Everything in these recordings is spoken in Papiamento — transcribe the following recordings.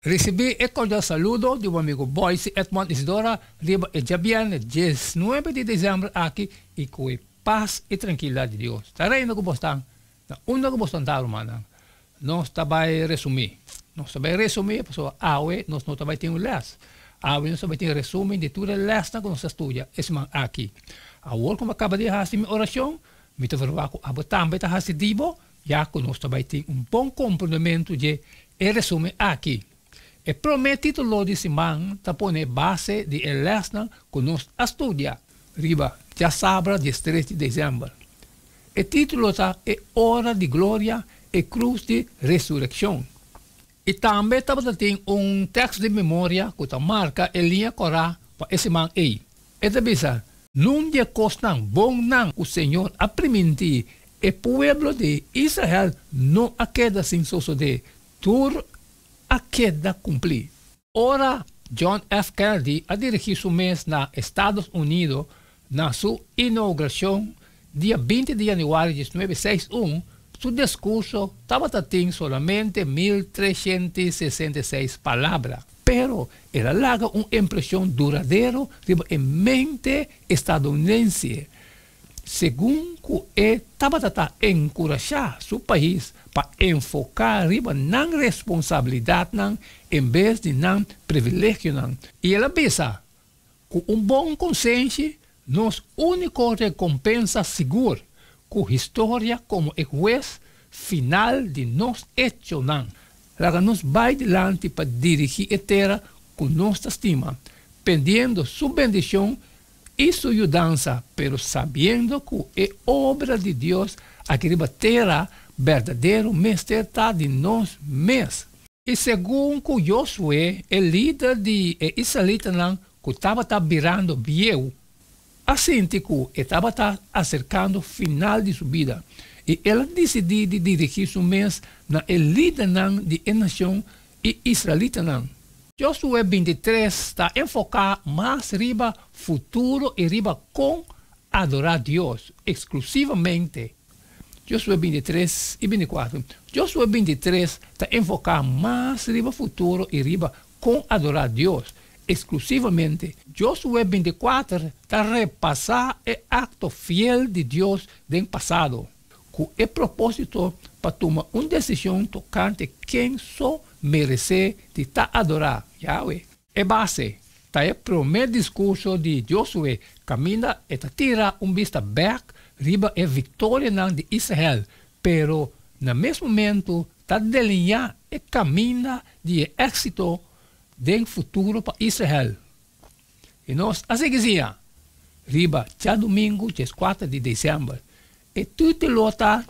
Risibí e kordial saludo di bo amigu Boyce Edmond Isidora riba e djabièrnè diesnuebe di desèmber aki i ku e pas i trankilidat di Dios ta reina ku bos tan na unda ku bos tan ta rumannan. Nos ta bai resumí. Nos ta bai resumí pasobra awe nos no ta bai tin un lès. Awe nos ta bai tin resumen di tur e lèsnan ku nos a studia e siman aki. Awor ku mi a kaba di hasi mi orashon, mi ta verwagt ku abo tambe ta hasi di bo Ya ku nos ta bai tin un bon komprondementu dje e resumen aki. E promé título di siman ta pone e base di e lèsnan ku nos a studia riba djasabra diestres di desèmber. E título ta E Ora di Gloria, E Krus di Resurekshon. I tambe tabata tin un tèkst di memoria ku ta marka e liña kòrá pa e siman ei. E ta bisa, Nun di e kosnan bonnan ku señor a primintí e pueblo di Israel no a keda sin sosodé, tur a keda kumplí. Ora John F. Kennedy a dirigí su mes na Estados Unido na su inougurashon dia binti di yanüari diesnuebe seis un, su diskurso tabata tin solamente 1366 palabra, pero el a laga un impreshon duradero riba e mente estadounidense. Segun ku e tabata ta enkurashá su pais pa enfoká riba nan responsabilidatnan en bes di nan privilegionan, i el a bisa, Ku un bon konsenshi, nos úniko rekompensa sigur, ku historia komo e hues final di nos echonan. Laga nos bai dilanti pa dirigí e tera ku nos ta stima, pendiendo su bendishon i su yudansa, pero sabiendo ku e obra di Dios aki riba tera berdadero mester ta di nos mes. I segun ku Josué, e lider di e israelitanan ku tabata birando bieu, a sinti ku e tabata aserkando final di su bida, i el a disidí di dirigí su mes na e lidernan di e nashon i israelitanan. Josué bintitres ta enfoká mas riba futuro i riba kon adorá Dios eksklusivamente. Josué bintitres i bintikuater. Josué bintitres ta enfoká mas riba futuro i riba kon adorá Dios eksklusivamente. Josué bintikuater ta repasá e akto fiel di Dios den pasado, ku e propósito pa tuma un desishon tokante ken so meresé di ta adorá Yahweh. E base ta e promé diskurso di Josué kaminda e ta tira un bista bèk riba e viktorianan di Israel, pero na mes momentu ta deliñá e kaminda di e éksito den futuro pa Israel. I nos a sigui siña riba djadumingu dieskuater di desèmber. E título ta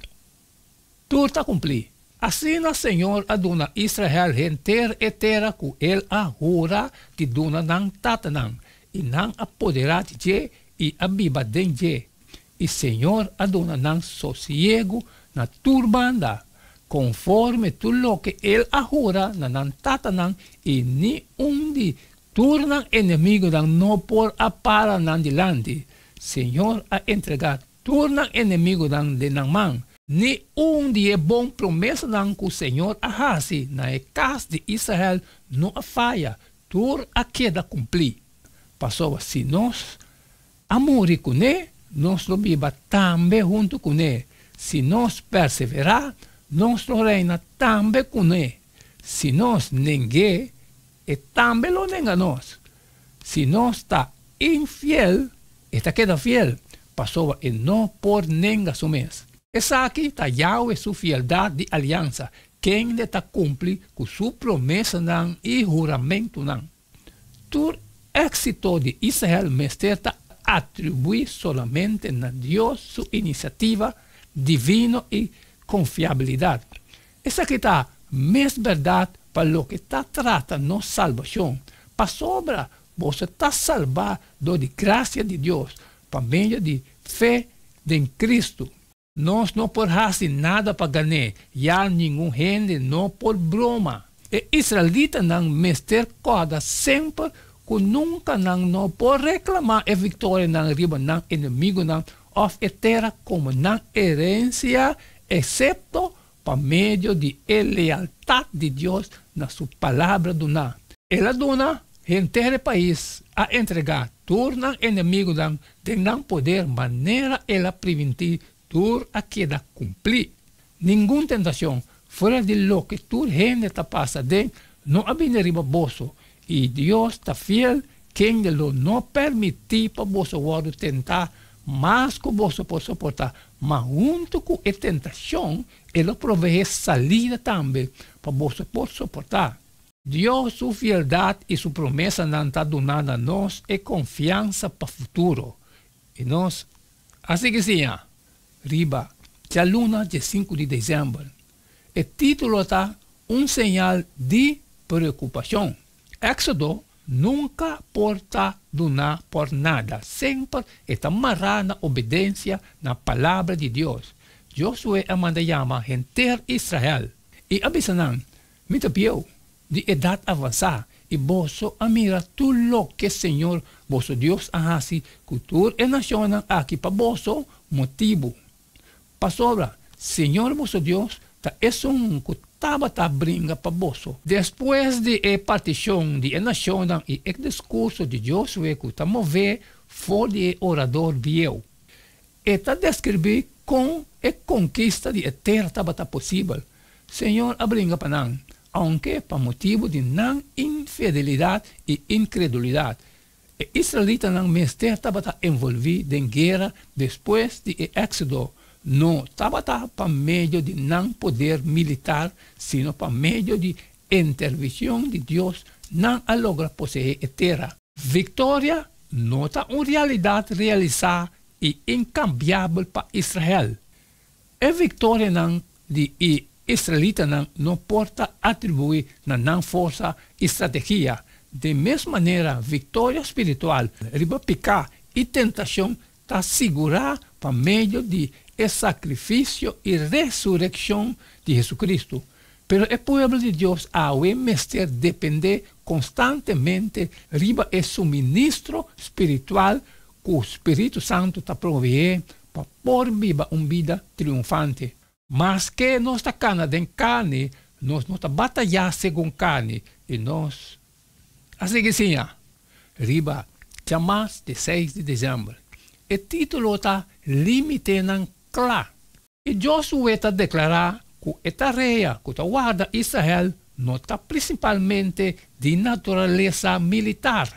Tur ta kumplí. Asina Señor a duna Israel henter e tera ku El a hura di duna nan tatanan, i nan a poderá di dje i a biba den dje. I Señor a duna nan sosiegu na tur banda, konforme tur loke El a hura na nan tatanan, i ni un di tur nan enemigunan no por a para nan dilanti. Señor a entregá Tur nan enemigunan den nan man. Ni un di e bon promesanan ku señor a hasi na e kas di Israel no a faya, tur a keda kumplí. Pasobra si nos a muri kuné, nos lo biba tambe huntu kuné, si nos perseverá, nos lo reina tambe kuné, si nos neng'é, e tambe lo nenga nos. Si nos ta infiel, e ta keda fiel, pasobra e no por nenga su mes. Esaki ta Yahweh su fieldat di aliansa, kende ta kumpli ku su promesanan i huramentunan. Tur éksito di Israel mester ta atribuí solamente na Dios su inisiativa divino i konfiabilidat. Esaki ta mes bèrdat pa loke ta trata nos salbashon, pasobra boso ta salbá dor di grasia di Dios pa medio di fe den Kristu. Nos no por hasi nada pa gan'é, ya ningun hende no por broma. E israelitanan mester kòrda semper ku nunka nan no por reklamá e viktorianan riba nan enemigunan òf e tera komo nan herensia, eksepto. pa medio di e lealtat di Dios na su palabra duná. El a duna henter e pais a entregá tur nan enemigunan den nan poder manera el a primintí tur a keda kumplí. Ningun tentashon, fuera di loke tur hende ta pasa aden, no a bini riba boso, i Dios ta fiel, kende lo no permití pa boso wòrdu tentá mas ku boso por soportá, ma huntu ku e tentashon e lo proveé salida tambe pa boso por soportá. Dios su fieldat i su promesanan ta duna na nos e konfiansa pa futuro, i nos a sigui siña riba djaluna diesinku di desèmber. E título ta Un señal di preokupashon. Éksodo nunka por ta duná por nada, semper e ta mará na obedensia na Palabra di Dios. Josué a manda yama henter Israel i a bisa nan, Mi ta bieu, di edat avansá, i boso a mira tur loke Señor boso Dios a hasi ku tur e nashonnan aki pa boso motibu. Pasobra Señor boso Dios ta esun ku tabata bringa pa boso. Despues di e partishon di e nashonnan i e diskurso di Josué ku ta mové for di e orador bieu, e ta deskribí kon e konkista di e tera tabata posibel. Señor a bringa pa nan, ounke pa motibu di nan infidelidat i inkredulidat. E israelitanan mester tabata envolví den guera despues di e Éksodo, no tabata pa medio di nan poder militar, sino pa medio di intervenshon di Dios nan a logra poseé e tera. Viktoria no ta un realidat realisá i inkambiabel pa Israel. E viktorianan di e israelitanan no por ta atribuí na nan forsa i strategia. Den mes manera, viktoria spiritual riba piká i tentashon ta sigurá pa medio di e sakrifisio i resurekshon di Hesukristu. Pero e pueblo di Dios awe mester dependé konstantemente riba e suministro spiritual ku spiritu santu ta proveé pa por biba un bida triunfante. Maske nos ta kana den karni, nos no ta batayá segun karni, i nos a sigui siña riba djamas di seis di desèmber. E título ta Límitenan Kla. I Josué ta deklará ku e tarea ku ta warda Israel no ta prinsipalmente di naturalesa militar.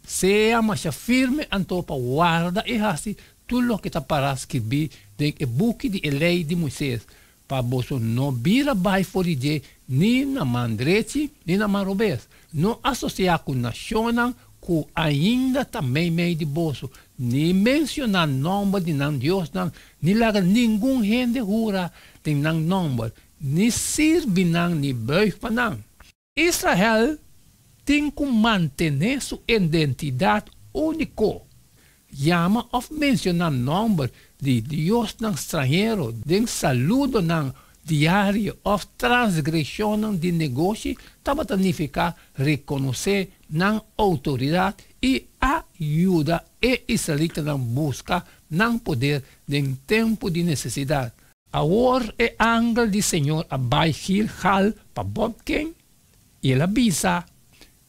Sea masha firme anto pa warda i hasi tur loke ta pará skirbí den e buki di e Lei di Moises, pa boso no bira bai for di dje ni na man drechi ni na man robes. No asosiá ku nashonnan ku ainda ta meimei di boso, ni menshoná nòmber di nan diosnan, ni laga ningun hende hura den nan nòmber, ni sirbi nan ni bùig pa nan. Israel tin ku mantené su identidat úniko. Yama òf menshoná nòmber di diosnan stranhero den saludonan diario òf transgreshonnan di negoshi tabata nifiká rekonosé nan outoridat i a yuda e israelitanan buska nan poder den tempu di nesesidat. Awor e angel di Señor a bai Gilgal pa Bobken, i el a bisa,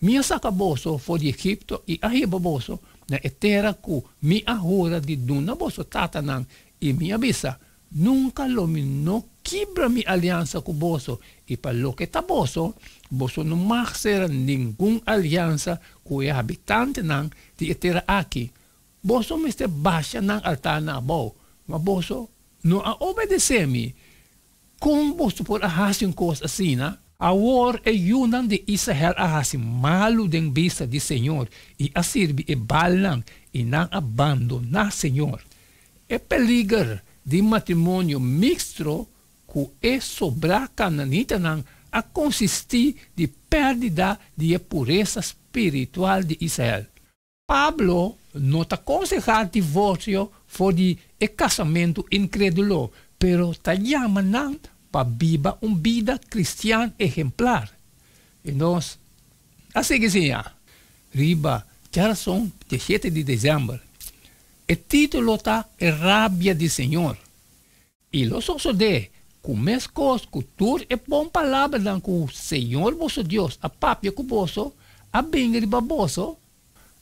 Mi a saka boso for di Egipto i a hiba boso na e tera ku mi a hura di duna boso tatanan, i mi a bisa, Nunka lo mi no kibra mi aliansa ku boso, i pa loke ta boso, boso no mag sera ningun aliansa ku e habitantenan di e tera aki. Boso mester basha nan altarnan abou, ma boso no a obedesé mi. Kon boso por a hasi un kos asina? Awor e yunan di Israel a hasi malu den bista di señor i a sirbi e Baalnan, i nan a bandoná señor. E peliger di matrimonio mixtro ku e sobrá kananitanan a konsistí di pèrdida di e puresa spiritual di Israel. Pablo no ta konsehá divorsio for di e kasamentu inkrédulo, pero ta yama nan pa biba un bida kristian ehemplar. I nos a sigui siña riba djarason dieshete di desèmber. E título ta E Rabia di Señor. I lo sosodé Ku meskos ku tur e bon palabranan ku Señor boso Dios a papia ku boso a bini riba boso,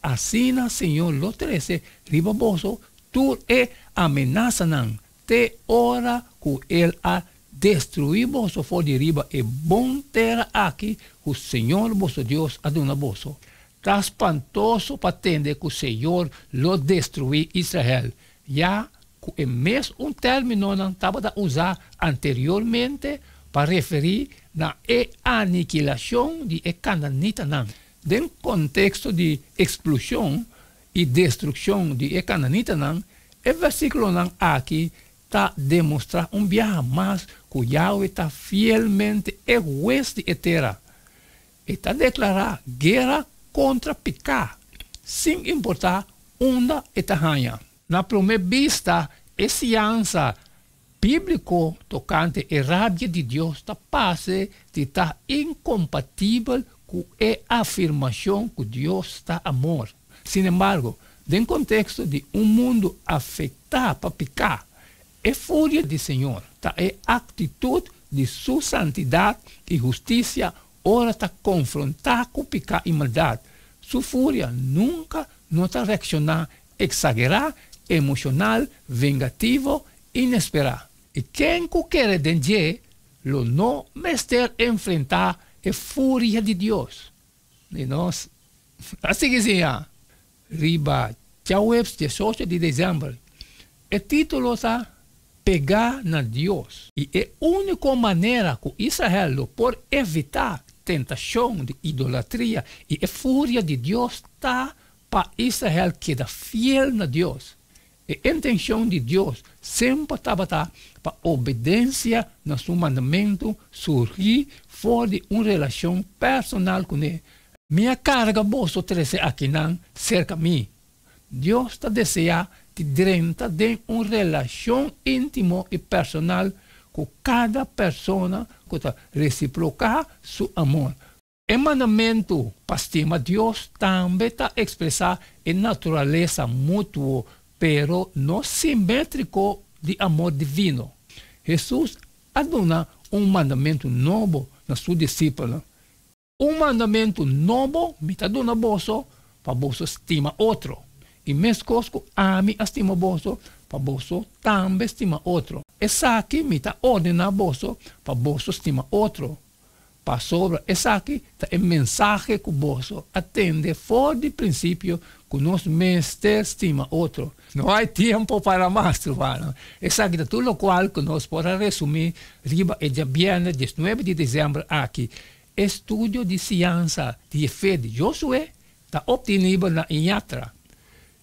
asina Señor lo trese riba boso tur e amenasanan te ora ku El a destruí boso for di riba e bon tera aki ku Señor boso Dios a duna boso. Ta spantoso pa tende ku Señor lo destruí Israel, ya ku e mes un términonan tabata usá anteriormente pa referí na e anikilashon di e kananitanan. Den konteksto di eksplushon i destrukshon di e kananitanan, e versíkulonan aki ta demostrá un biaha mas ku Yahweh ta fielmente e Hues di e tera. E ta deklará guera kontra piká, sin importá unda e ta haña. Na promé bista, e siansa bíbliko tokante e rabia di Dios ta parse di ta inkompatibel ku e afirmashon ku Dios ta amor. Sinembargo, den konteksto di un mundu afektá pa piká, e furia di Señor ta e aktitut di Su santidat i hustisia ora ta konfrontá ku piká i maldat. Su furia nunka no ta reakshoná eksagerá, emoshonal, vengativo, inesperá. I ken ku kere den dje lo no mester enfrentá e furia di Dios. I nos a sigui siña riba djaweps diesocho di desèmber. E título ta Pegá na Dios. I e úniko manera ku Israel lo por evitá tentashon di idolatria i e furia di Dios ta pa Israel keda fiel na Dios. E intenshon di Dios semper tabata pa obedensia na su mandamentu surgí for di un relashon personal kuné. Mi a karga boso trese akinan serka mi. Dios ta deseá di drenta den un relashon íntimo i personal ku kada persona ku ta resiproká su amor. E mandamentu pa stima Dios tambe ta ekspresá e naturalesa mutuo pero no simétriko di amor divino. Hesus a duna un mandamentu nobo na su disipelnan, Un mandamentu nobo mi ta duna boso, pa boso stima otro, i meskos ku ami a stima boso, pa boso tambe stima otro. Esaki mi ta ordená boso, pa boso stima otro. Pasobra esaki ta e mensahe ku boso a tende for di prinsipio, ku nos mester stima otro. No hay tiempo para mas, rumannan. Esaki ta tur lokual ku nos por a resumí riba e djabièrnè diesnuebe di desèmber aki. E studio di siansa di e fe di Josué ta optenibel na Iñatra.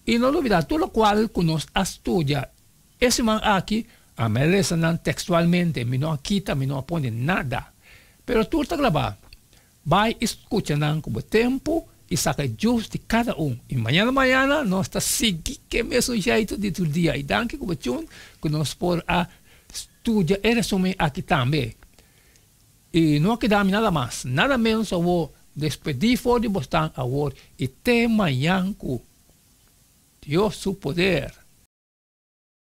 I no lubidá tur lokual ku nos a studia E siman aki a mi a lesa nan tekstualmente, mi no a kita, mi no a pone nada. Pero tur ta grabá. Bai i skucha nan ku bo tempu i saka e djus di kada un. I mañana mañana nos ta sigui ke mesun jeitu di tur dia. I danki ku bo tjun ku nos por a studia e resumen aki tambe. I no a keda mi nada mas, nada menos awor despedí for di bosnan awor i te mañan ku Dios su poder.